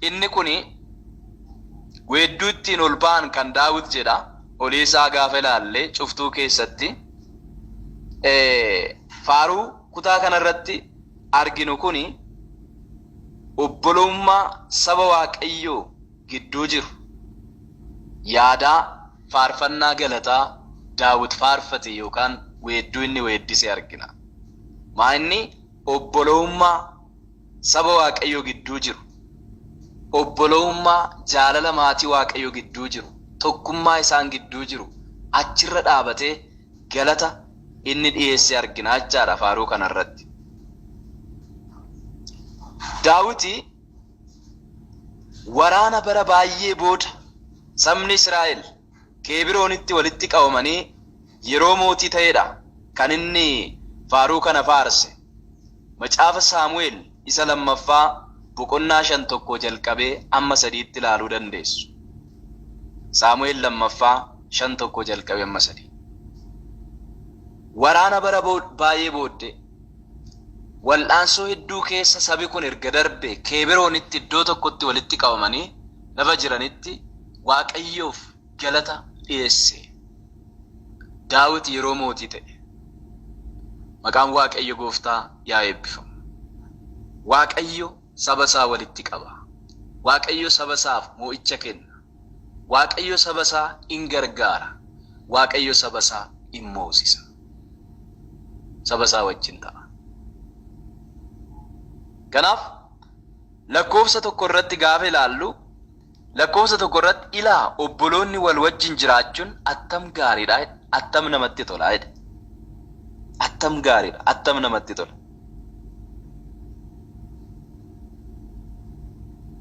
inni kuni weedduu ittiin ol ba'an kan Daawit jedha. Olii isaa gaafa ilaalle cuftuu keessatti faaruu kutaa kanarratti arginu kuni obbolummaa saba Waaqayyoo gidduu jiru yaadaa faarfannaa galataa Daawit faarfate yookaan weedduu inni weeddise argina. Maa inni obbolummaa saba Waaqayyoo gidduu jiru, obbolummaa jaalala maatii Waaqayyoo gidduu jiru, tokkummaa isaan gidduu jiru achirra dhaabatee galata inni dhiyeesse argina jechaadha faaruu kanarratti. Daawiti waraana bara baay'ee booda sabni Israa'el Keebiroonitti walitti qabamanii yeroo mootii ta'edha kan inni faaruu kana faarse. Macaafa Saamu'eel isa lammaffaa boqonnaa 5 1 jalqabee amma 3tti ilaaluu dandeessu. Saamu'eel lammaffaa 5 1 jalqabee amma 3. Waraana bara baay'ee booddee Wal'aansoo hedduu keessa sabi kun erga darbe Keebiroonitti iddoo tokkotti walitti qabamanii lafa jiranitti Waaqayyoof galata dhiyeesse. Daawit yeroo mootii ta'e. Maqaan Waaqayyo gooftaa yaa eebbifamu. Waaqayyo saba isaa walitti qaba. Waaqayyo saba isaaf mo'icha kenna. Waaqayyo saba isaa in gargaara. Waaqayyo saba isaa in moosisa. Saba isaa wajjin ta'a. Kanaaf lakkoofsa tokko irratti gaafa ilaallu, lakkoofsa tokko irratti ilaa obboloonni wal wajjin jiraachuun attam gaariidha, attam namatti tola jedhe. Attam gaariidha, attam namatti tola.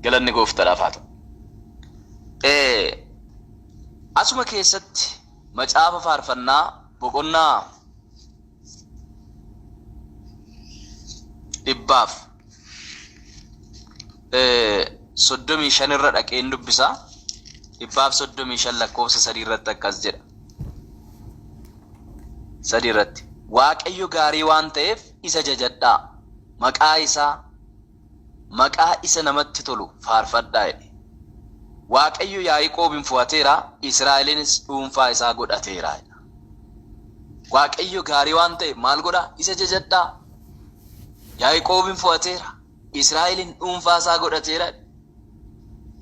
Galanni gooftaadhaaf haa ta'u. Asuma keessatti macaafa faarfannaa boqonnaa 135 irra dhaqeen dubbisa. 135 lakkoofsa 3 irratti akkas jedha. 3 irratti. Waaqayyo gaarii waan ta'eef isa jajadhaa. Maqaa isaa maqaa isa namatti tolu faarfadhaa jedhe. Waaqayyo Yaa'iqoobin fo'ateera, Israa'elinis dhuunfaa isaa godhateera jedha. Waaqayyo gaarii waan ta'eef maal godhaa? Isa jajadhaa. Yaa'iqoobin fo'ateera, Israa'elin dhuunfaa isaa godhateera jedha.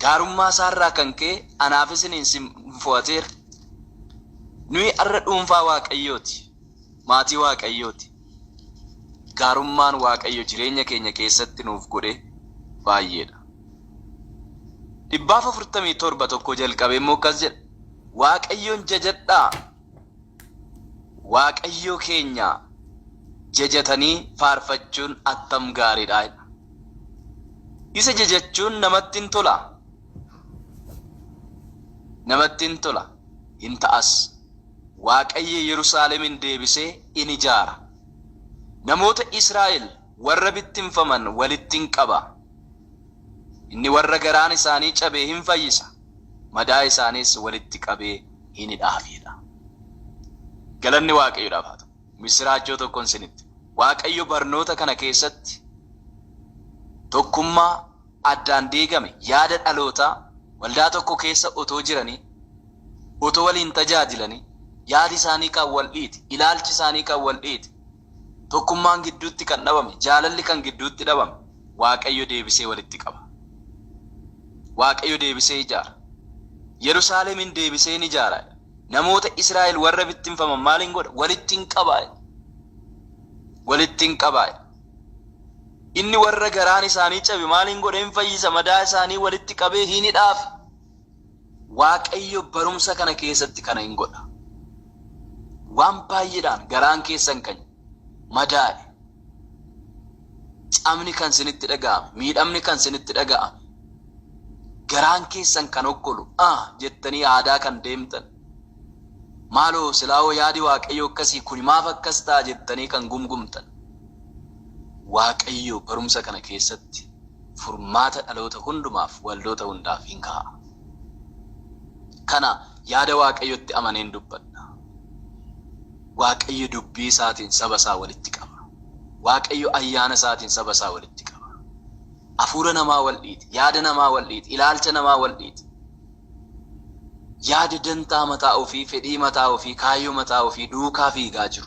Gaarummaa isaa irraa kan ka'e anaaf isiniin sin fo'ateera. Nuyi har'a dhuunfaa Waaqayyooti. Maatii Waaqayyooti. Gaarummaan Waaqayyo jireenya keenya keessatti nuuf godhe baay'eedha. 147 1 jalqabee immoo akkas jedha. Waaqayyoon jajadhaa. Waaqayyo keenya jajatanii faarfachuun attam gaariidha jedha. Isa jajachuun namatti in tola. Namatti in tola, hin ta'as. Waaqayyo Yerusaalemin deebisee in ijaara. Namoota Israa'el warra bittinfaman walitti in qaba. Inni warra garaan isaanii cabe hin fayyisa, madaa isaaniis walitti qabee hin hidhaaf jedha. Galanni Waaqayyoodhaaf haa ta'u. Missiraachoo tokkon isinitti hima. Waaqayyo barnoota kana keessatti tokkummaa addaan diigame, yaada dhalootaa waldaa tokko keessa otoo jiranii, otoo waliin tajaajilanii, yaadi isaanii kan wal dhiite, ilaalchi isaanii kan wal dhiite, tokkummaan gidduutti kan dhabame, jaalalli kan gidduutti dhabame, Waaqayyo deebisee walitti qaba. Waaqayyo deebisee ijaara. Yerusaalemin deebisee in ijaara. Namoota Israa'el warra bittinfaman maal in godha? Walitti in qaba. Walitti in qaba. Inni warra garaan isaanii cabe maal in godha? In fayyisa. Madaa isaanii walitti qabee hin hidhaaf. Waaqayyo barumsa kana keessatti kana in godha. Waan baay'eedhaan garaan keessan kan madaa'e, cabni kan sinitti dhaga'ame, miidhamni kan sinitti dhaga'ame, garaan keessan kan okkolu, ah jettanii aadaa kan deemtan, maaloo silaawoo yaadi Waaqayyoo akkasii kuni maaf akkas ta'a jettanii kan gumgumtan, Waaqayyo barumsa kana keessatti furmaata dhaloota hundumaaf, waldoota hundaaf hin kaa'a. Kana yaada Waaqayyotti amaneen dubbadha. Waaqayyo dubbii isaatiin saba isaa walitti qaba. Waaqayyo ayyaana isaatiin saba isaa walitti qaba. Hafuura namaa wal dhiiti, yaada namaa wal dhiiti, ilaalcha namaa wal dhiiti. Yaada dantaa mataa ofii, fedhii mataa ofii, kaayyoo mataa ofii duukaa fiigaa jiru.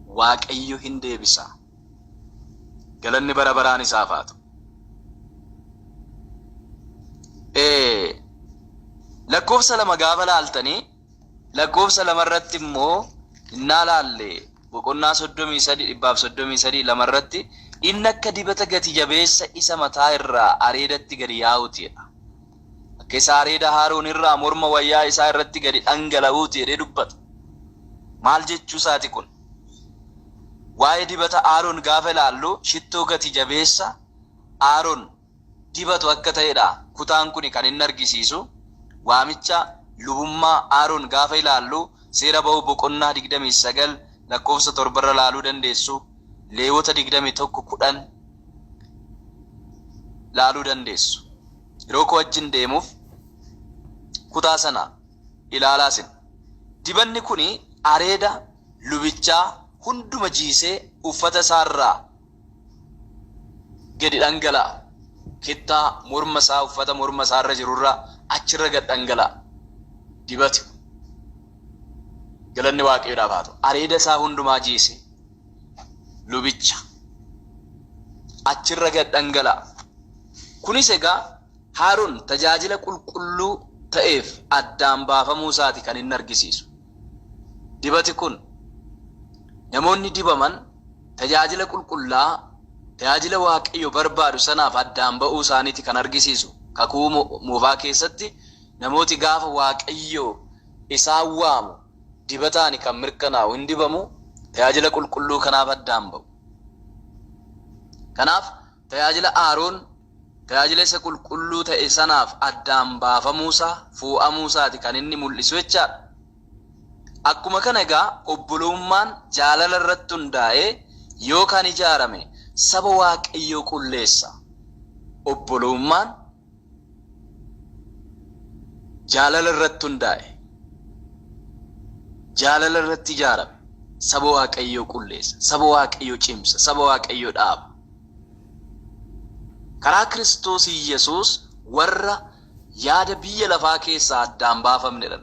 Waaqayyo hin deebisa. Galanni bara baraan isaaf haa ta'u. Lakkoofsa 2 gaafa laaltanii, lakkoofsa 2 irratti immoo innaa laalle, boqonnaa 33 133 2 irratti inni akka dibata gati jabeessa isa mataa irraa areedatti gadi yaa'uuti jedha. Akka isa areeda Haaroon irraa morma wayyaa isaa irratti gadi dhangala'uuti jedhee dubbata. Maal jechuu isaati kun? Waa'ee dibata Aaron gaafa ilaallu shittoo gati jabeessa Aaron dibatu akka ta'edha kutaan kuni kan inni argisiisu. Waamicha lubummaa Aaron gaafa ilaallu Seera Ba'uu boqonnaa 29 lakkoofsa 7 irra laaluu dandeessu, Leewota 21 10 laaluu dandeessu. Yeroo koo wajjin deemuuf kutaa sana ilaalaa isin. Dibanni kuni areeda lubichaa hunduma jiisee uffata isaa irraa gadi dhangala'a. Kittaa morma isaa uffata morma isaa irra jirurraa achirra gad dhangala'a. Dibati. Galanni Waaqayyoodhaaf haa ta'u. Areeda isaa hundumaa jiise. Lubicha. Achirra gad dhangala'a. Kunis egaa Haaroon tajaajila qulqulluu ta'eef addaan baafamuu isaati kan inni argisiisu. Dibati kun namoonni dibaman tajaajila qulqullaa tajaajila Waaqayyo barbaadu sanaaf addaan ba'uu isaaniiti kan argisiisu. Kakuu moofaa keessatti namooti gaafa Waaqayyo isaan waamu dibataani kan mirkanaa'u hin dibamu, tajaajila qulqulluu kanaaf addaan ba'u. Kanaaf tajaajila Aaroon tajaajila isa qulqulluu ta'e sanaaf addaan baafamuusaa, foo'amuusaati kan inni mul'isu jechaadha. Akkuma kana egaa obbolummaan jaalala irratti hundaa'ee yoo kan ijaarame saba Waaqayyoo qulleessa. Obbolummaan jaalala irratti hundaa'e, jaalala irratti ijaarame saba Waaqayyoo qulleessa, saba Waaqayyoo cimsa, saba Waaqayyoo dhaaba. Karaa Kiristoos Iyyasuus warra yaada biyya lafaa keessaa addaan baafamnedha.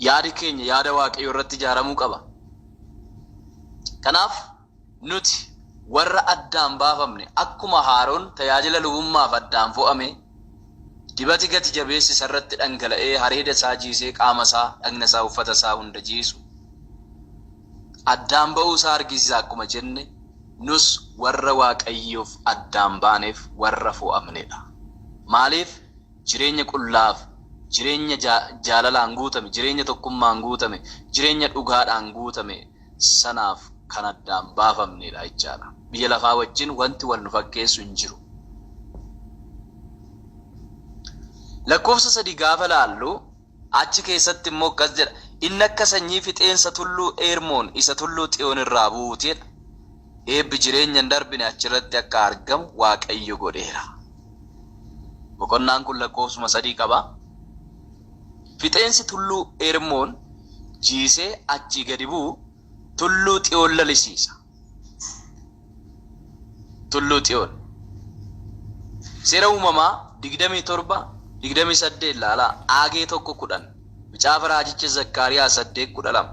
Yaadi keenya yaada Waaqayyoo irratti ijaaramuu qaba. Kanaaf nuti warra addaan baafamne akkuma Haaroon tajaajila lubummaaf addaan fo'ame, dibati gati jabeessi isarratti dhangala'ee hareeda isaa jiisee qaama isaa, dhagna isaa, uffata isaa hunda jiisu addaan ba'uu isaa argisiisa akkuma jenne, nus warra Waaqayyoof addaan baaneef warra fo'amnedha. Maaliif? Jireenya qullaaf, jireenya jaalalaan guutame, jireenya tokkummaan guutame, jireenya dhugaadhaan guutame sanaaf kan addaan baafamnedha jechaadha. Biyya lafaa wajjin wanti wal nu fakkeessu hin jiru. Lakkoofsa 3 gaafa laallu achi keessatti immoo akkas jedha. Inni akka sanyii fixeensa tulluu Eermoon isa tulluu Xiyoon irraa bu'uuti jedha. Eebbi jireenya hin darbine achirratti akka argamu Waaqayyo godheera. Boqonnaan kun lakkoofsuma 3 qaba. Fixeensi tulluu Eermoon jiisee achii gadi bu'u tulluu Xiyoon lalisiisa. Tulluu Xiyoon. Seera uumamaa 27, 28 ilaalaa. Aagee 1, 10. Macaafa raajicha Zakkaariyaas 8, 12.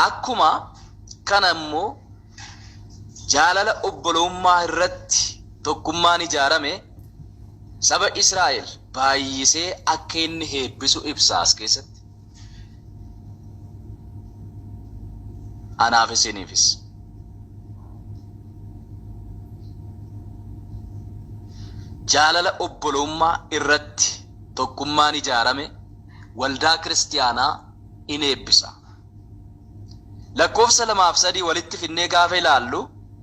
Akkuma kana immoo jaalala obbolummaa irratti tokkummaan ijaarame saba Israa'el baay'isee akka inni eebbisu ibsa as keessatti. Anaaf isiniifis. Jaalala obbolummaa irratti tokkummaan ijaarame waldaa kiristiyaanaa in eebbisa. Lakkoofsa 2 fi 3 walitti finnee gaafa ilaallu,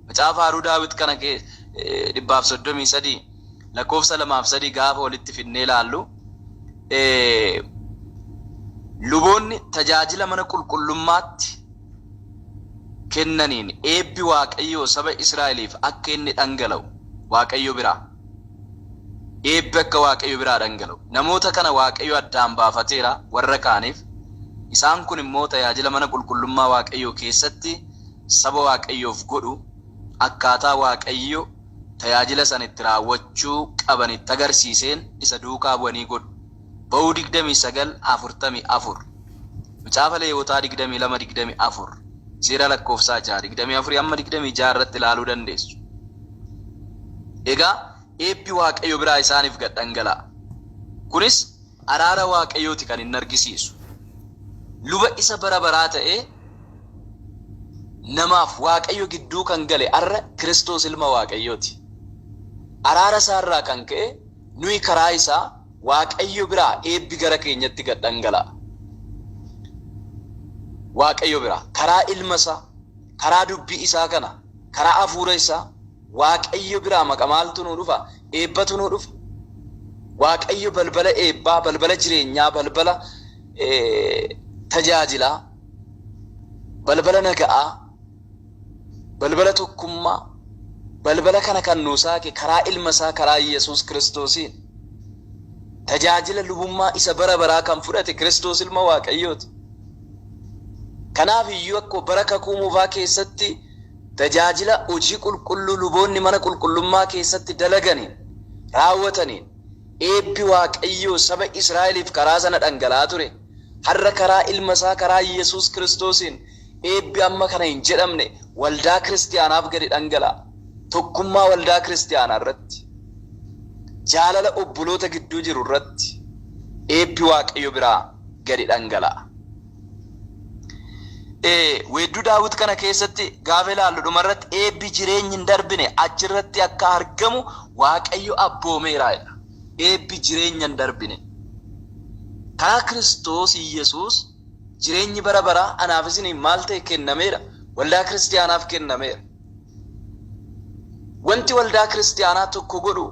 Macaafa Faaruu Daawit kana 133 lakkoofsa 2 fi 3 gaafa walitti finnee ilaallu, luboonni tajaajila mana qulqullummaatti kennaniin eebbi Waaqayyoo saba Israa'eliif akka inni dhangala'u Waaqayyo biraa. Eebbi akka Waaqayyo biraa dhangala'u. Namoota kana Waaqayyo addaan baafateera warra kaaniif. Isaan kun immoo tajaajila mana qulqullummaa Waaqayyoo keessatti saba Waaqayyoof godhu akkaataa Waaqayyo tajaajila sana itti raawwachuu qaban itti agarsiiseen isa duukaa bu'anii godhu. Ba'uu 29, 44. Macaafa Leewwotaa 22, 24. Seera lakkoofsaa 6, 24 hamma 26 irratti ilaaluu dandeessu. Egaa eebbi Waaqayyo biraa isaaniif gad dhangala'a. Kunis araara Waaqayyooti kan inni argisiisu. Luba isa bara baraa ta'ee namaaf Waaqayyo gidduu kan gale arra Kiristoos ilma Waaqayyooti. Araara isaa irraa kan ka'e nuyi karaa isaa Waaqayyo biraa eebbi gara keenyatti gad dhangala'a. Waaqayyo biraa karaa ilma isaa, karaa dubbii isaa kana, karaa hafuura isaa Waaqayyo biraa maqa maaltu nuu dhufa? Eebbatu nuu dhufa. Waaqayyo balbala eebbaa, balbala jireenyaa, balbala tajaajilaa, balbala naga'aa, balbala tokkummaa, balbala kana kan nuu saaqe karaa ilma isaa karaa Yesuus Kiristoosiin. Tajaajila lubummaa isa bara baraa kan fudhate Kiristoos ilma Waaqayyooti. Kanaaf iyyuu akkuma bara kakuu moofaa keessatti tajaajila hojii qulqulluu luboonni mana qulqullummaa keessatti dalaganiin raawwataniin eebbi Waaqayyoo saba Israa'eliif karaa sana dhangala'aa ture. Har'a karaa ilma isaa karaa Yesuus Kiristoosiin eebbi amma kana hin jedhamne waldaa kiristiyaanaaf gadi dhangala'a. Tokkummaa waldaa kiristiyaanaa irratti, jaalala obboloota gidduu jiru irratti eebbi Waaqayyo biraa gadi dhangala'a. Weedduu Daawit kana keessatti gaafa ilaallu dhumarratti eebbi jireenyi hin darbine achirratti akka argamu Waaqayyo abboomeera jedha. Eebbi jireenya hin darbine. Karaa Kiristoos Iyyasuus jireenyi bara baraa anaaf isiniif maal ta'e kennameera? Waldaa kiristiyaanaaf kennameera. Wanti waldaa kiristiyaanaa tokko godhu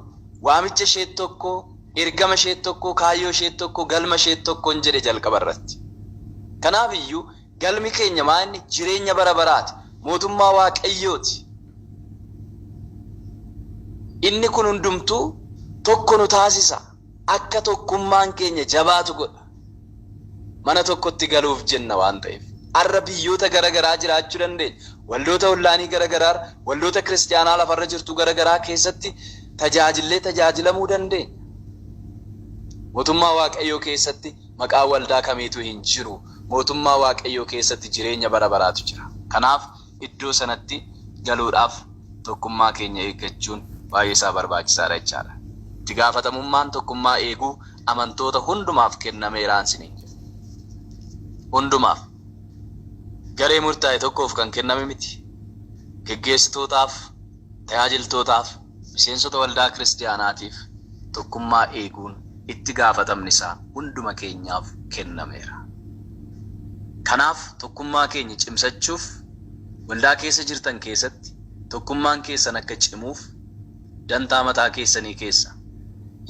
waamicha ishee tokko, ergama ishee tokko, kaayyoo ishee tokko, galma ishee tokko jedhe jalqaba irratti. Kanaaf iyyuu galmi keenya maa inni jireenya bara baraati. Mootummaa Waaqayyooti. Inni kun hundumtuu tokko nu taasisa. Akka tokkummaan keenya jabaatu godha. Mana tokkotti galuuf jenna waan ta'eef. Har'a biyyoota gara garaa jiraachuu dandeenya. Waldoota ollaanii gara garaa, waldoota kiristiyaanaa lafarra jirtu gara garaa keessatti tajaajillee tajaajilamuu dandeenya. Mootummaa Waaqayyoo keessatti maqaa waldaa kamiitu hin jiru. Mootummaa Waaqayyoo keessatti jireenya bara baraatu jira. Kanaaf iddoo sanatti galuudhaaf tokkummaa keenya eeggachuun baay'ee isaa barbaachisaadha jechaadha. Itti gaafatamummaan tokkummaa eeguu amantoota hundumaaf kennameeraan isiniin jedha. Hundumaaf. Garee murtaa'e tokkoof kan kenname miti. Geggeessitootaaf, tajaajiltootaaf, miseensota waldaa kiristiyaanaatiif tokkummaa eeguun itti gaafatamni isaa hunduma keenyaaf kennameera. Kanaaf tokkummaa keenya cimsachuuf waldaa keessa jirtan keessatti tokkummaan keessan akka cimuuf dantaa mataa keessanii keessa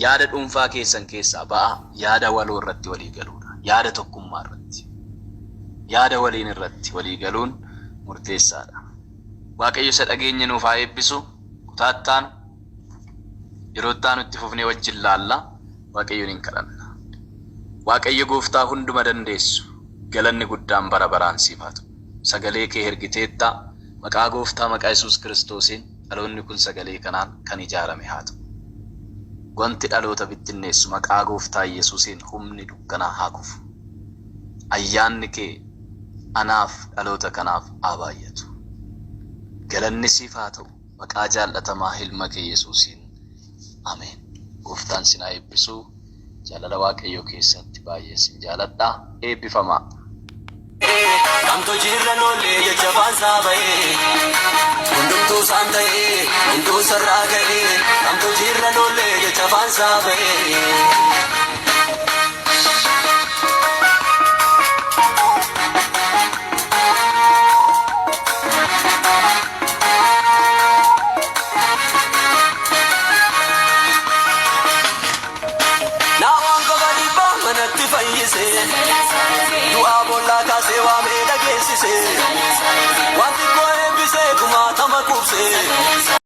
yaada dhuunfaa keessan keessaa ba'aa yaada waloo irratti walii galuudha. Yaada tokkummaa irratti. Yaada waliin irratti walii galuun murteessaadha. Waaqayyo isa dhageenya nuuf haa eebbisu. Kutaa ittaanu yeroo ittaanu itti fufnee wajjin laalla. Waaqayyoon hin kadhanna. Waaqayyo gooftaa hunduma dandeessu galanni guddaan bara baraan siif haa ta'u. Sagalee kee ergiteetta maqaa gooftaa maqaa Yesuus Kiristoosiin dhaloonni kun sagalee kanaan kan ijaarame haa ta'u. Wanti dhaloota bittinneessu maqaa gooftaa Yesuusiin humni dukkanaa haa kufu. Ayyaanni kee anaaf dhaloota kanaaf haa baay'atu. Galanni siif haa ta'u maqaa jaallatamaa ilma kee Yesuusiin. Ameen. Gooftaan sin haa eebbisu. Jaalala Waaqayyoo keessatti baay'ee sin jaaladha. Eebbifamaa. Kamtu jirra lollee jecha baansaa ba'ee hundumtuu isaan ta'ee hunduu sarraa ga'ee kamtu jirra lollee jecha baansaa ba'ee. Naawwan goga dhibbaa manatti fayyise du'aa boollaa kaasee waamee dhageessise waan xiqqoo eebbisee kumaatama quubse.